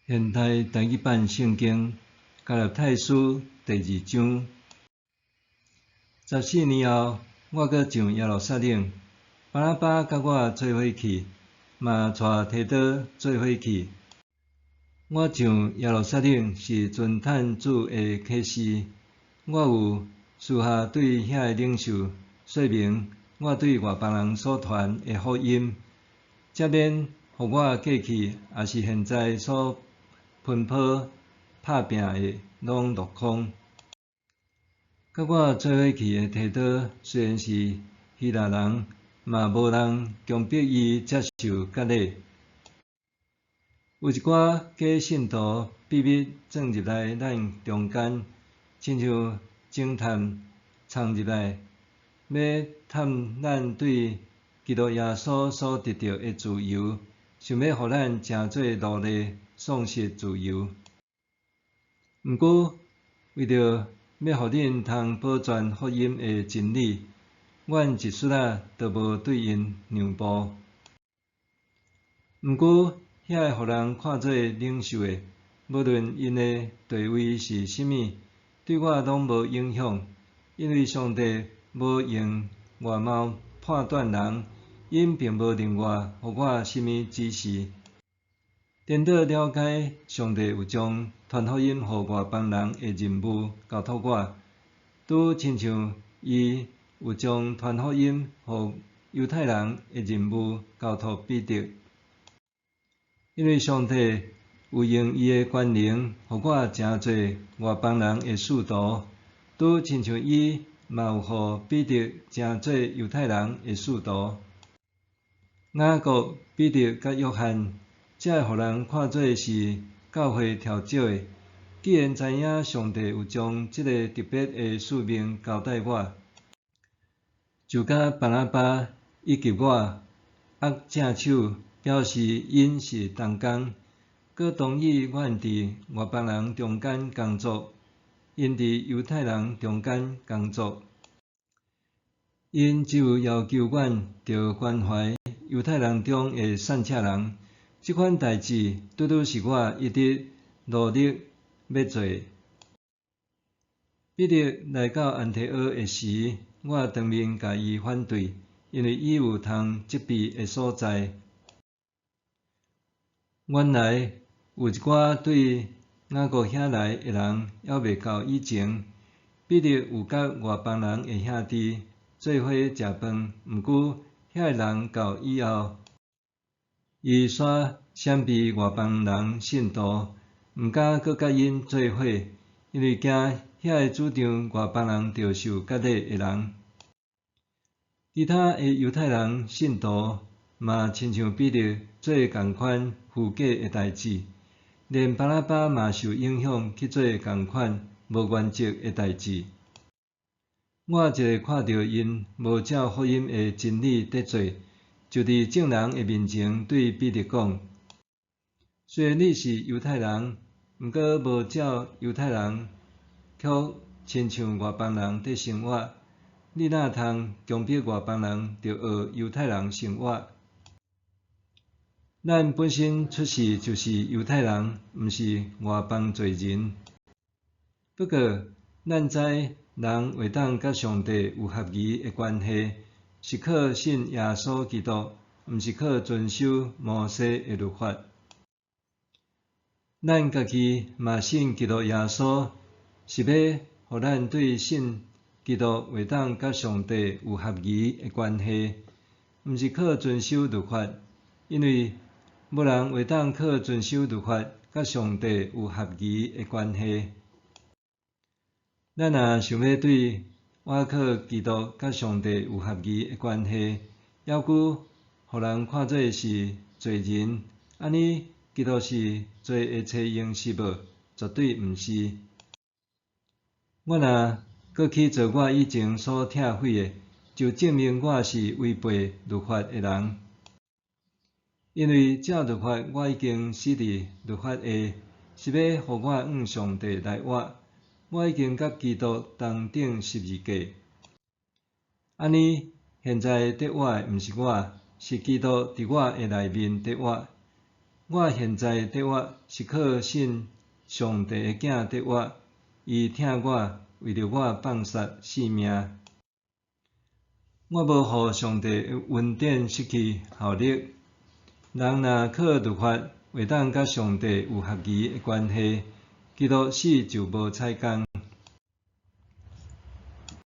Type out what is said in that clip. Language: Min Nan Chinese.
現代台語版聖經加拉太書第二章。14年後，我閣上耶路撒冷，巴拿巴佮我做伙去，嘛帶提多做伙去。我上耶路撒冷是遵趁主的啟示，我有私下對遐个領袖說明我對外邦人所傳的福音，才免予我過去抑是現在所奔波拍拚的攏落空。佮我做伙去的提多雖然是希臘人，嘛無人強迫伊接受割禮。有一寡假信徒秘密鑽入來咱中間，親像偵探衝入來，欲探咱對基督耶穌所得著的自由，想欲予咱成做奴隸，喪失自由。毋過，為著欲予恁通保全福音的真理，阮一絲仔都無對𪜶讓步。毋過，遐个予人看做領袖的，無論𪜶的地位是啥物，對我攏無影響，因為上帝無用外貌判斷人，𪜶並無另外予我啥物指示。顛倒了解上帝有將傳福音予外邦人的任務交託我，拄親像伊有將傳福音予猶太人的任務交託彼得。因為上帝有用伊的權能，予我成做外邦人的使徒，拄親像伊嘛有予彼得成做猶太人的使徒。雅各、彼得佮約翰，這个予人看做是教會調少的。既然知影上帝有將這个特別的使命交代我，就佮巴拿巴以及我握正手，表示𪜶是同工，閣同意阮佇外邦人中間工作，𪜶佇猶太人中間工作。𪜶只有要求阮著關懷猶太人中的散赤人，這款代誌拄拄是我一直努力欲做的。彼得來到安提阿的時，我當面共伊反對，因為伊有通責備的所在。原來有一寡對雅各遐來的人猶未到以前，彼得有佮外邦人的兄弟做伙食飯，毋過遐个人到以後，伊煞閃避外邦人信徒，毋敢閣佮𪜶做伙，因為驚遐个主張外邦人著受割禮的人。其他的猶太人信徒嘛親像彼得做仝款虛假的代誌，連巴拿巴嘛受影響去做仝款無原則的代誌。我一下看著𪜶無照福音的真理佇做，就佇眾人的面前對彼得講：雖然你是猶太人，毋過無照猶太人，卻親像外邦人佇生活，你哪通強迫外邦人著學猶太人生活？咱本身出世就是猶太人，毋是外邦罪人。不過，咱知人會當佮上帝有合宜的關係，是靠信耶穌基督，毋是靠遵守摩西的律法。咱家己嘛信基督耶穌，是欲予咱對信基督會當佮上帝有合宜的關係，毋是靠遵守律法，因為無人會當靠遵守律法佮上帝有合宜的關係。咱若想欲對倚靠基督佮上帝有合宜的關係，猶閣予人看做是罪人，按呢基督是罪的齊用是無？絕對毋是。我若閣去做我以前所拆毀的，就證明我是違背律法的人。因為照律法，我已經死佇律法下，是欲予我向上帝來活。我已經佮基督同釘十字架。按呢，現在佇活的毋是我，是基督佇我的內面佇活。我現在得活是靠信上帝的囝得活，伊疼我，為著我放殺性命。我無予上帝的恩典失去效力。人若靠律法會當佮上帝有合宜的關係，基督死就無彩工。